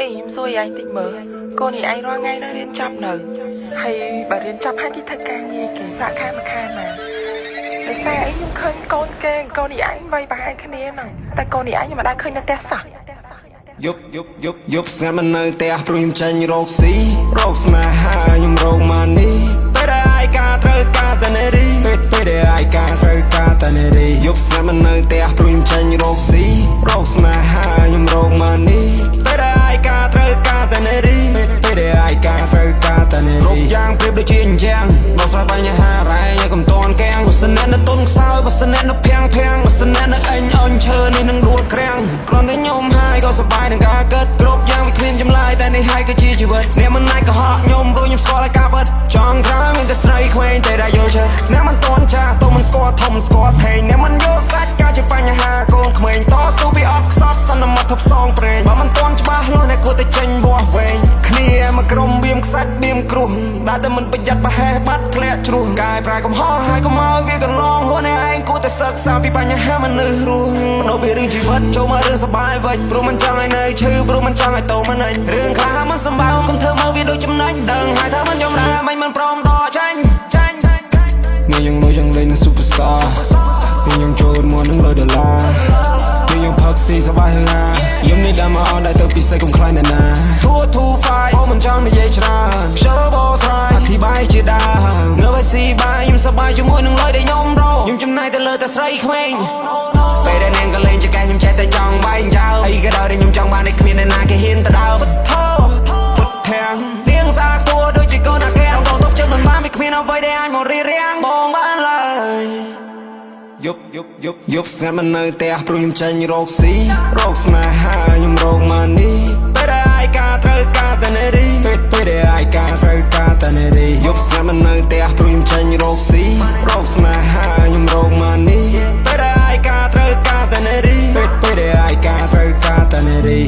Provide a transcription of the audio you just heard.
អេខ្ញុំសួរឯងតិចមើលកូននេះឯងរាល់ថ្ងៃនៅរៀនចប់នៅហើយបើរៀនចប់ហើយគេធ្វើការងារគេប្រាក់ខែមួយខែណាដោយសារអីខ្ញុំឃើញកូនគេកូននេះឯងវ័យប្រហែលគ្នាហ្នឹងតែកូននេះឯងខ្ញុំមិនដែលឃើញនៅផ្ទះសោះ យប់យប់យប់យប់ស្ងាត់មិននៅផ្ទះព្រោះខ្ញុំចេញរកស៊ីរកស្នេហាខ្ញុំរក money ពេលដែលឯកាត្រូវការតែនារីពេលពេលដែលឯកាត្រូវការតែនារីយប់ស្ងាត់មិននៅផ្ទះព្រោះខ្ញុំចេញរកស៊ីរកស្នេហាខ្ញុំរក money ពេលដែលឯកាត្រូវការតែនារីពេលពេលដែលឯកាត្រូវការតែនារីគ្រប់យ៉ាងប្រៀបដូចជាអញ្ចឹងដោះស្រាយបញ្ហារែងឲ្យកុំតន់កាំងបើសិនអ្នកនៅទុនខ្សោយបើសិនអ្នកនៅភាំងភាំងបើសិនអ្នកនៅអញអញឈើនេះនឹងដួលក្រាំងគ្រាន់តែខ្ញុំហើយក៏សប្បាយនឹងការគិតគ្រប់យ៉ាងវាគ្មានចម្លើយតែនេះហើយគឺជាជីវិតអ្នកមិនអាចកុហកខ្ញុំព្រោះខ្ញុំស្គាល់ហើយការពិតចង់ក្រោយមានតែស្រីក្មេងតែដែលយល់ចិត្តអ្នកមិនតន់ចាស់ទោះមិនស្គាល់ធំស្គាល់ថេងអ្នកមិនយល់សាច់ការជាបញ្ហាកូនក្មេងតស៊ូពីអត់ខ្សត់សន្មត់ថប់សងព្រេងបើមិនតន់ច្បាស់លាស់អ្នកគួរតែចេញវាស់វែងគ្នាមកក្រុមបៀមខ្សាច់បៀមគ្រោះដែលតែមិនប្រយ័ត្នប្រហែសបាត់ធ្លាក់ជ្រោះកាយប្រែកំហុសហើយកុំឲ្យវាកន្លងហួអ្នកឯងគួរតែសិក្សាពីបញ្ហាមនុស្សរស់បដូរពីរឿងជីវិតចូលមករឿងសបាយវិញព្រោះមិនចង់ឲ្យនៅឈឺព្រោះមិនចង់ឲ្យតោមិនអញរឿងខ្លះមិនសម្បើកុំធ្វើមកវាដូចចំណេញដឹងហើយថាមិនចំណាមិនមិនព្រមដកចាញ់ចាញ់នេះយើងលុយយើងលេងនឹង superstar នេះយើងចូលមកនឹងលុយដុល្លារនេះយើងផឹកស៊ីសប្បាយហឺហាយំនេះដែលមកអត់ដែលទៅពិសេសកុំខ្លាចអ្នកណា2 2 5អូមិនចង់និយាយច្រើនខ្ជិលបោស្រាយអធិប្បាយជាដើមងើបឲ្យស៊ីបាយខ្ញុំសប្បាយជាមួយនឹងលុយដែលខ្ញុំរកខ្ញុំចំណាយទៅលើតែស្រីក្មេងពេលដែលនាងក៏លេងចកែខ្ញុំចេះតែចង់បែងចោលអីក៏ដោយដែលខ្ញុំចង់បាននេះគ្មានអ្នកណាគេហ៊ានទៅដើមពុទ្ធោពុទ្ធាំនាងស្អាតតួដូចជាកូនអាកែដងទុកចិត្តមិនបានវាគ្មានអ្វីដែលអាចមករារាំងបងបានឡើយ យប់យប់យប់យប់ស្ងាត់មិននៅផ្ទះព្រោះខ្ញុំចេញរកស៊ីរកស្នេហាខ្ញុំរក money ពេលដែលឯកាត្រូវការតែនារីពេលពេលដែលឯកាត្រូវការតែនារីយប់ស្ងាត់មិននៅផ្ទះព្រោះខ្ញុំចេញរកស៊ីរកស្នេហាខ្ញុំរក money ពេលដែលឯកាត្រូវការតែនារីពេលពេលដែលឯកាត្រូវការតែនារី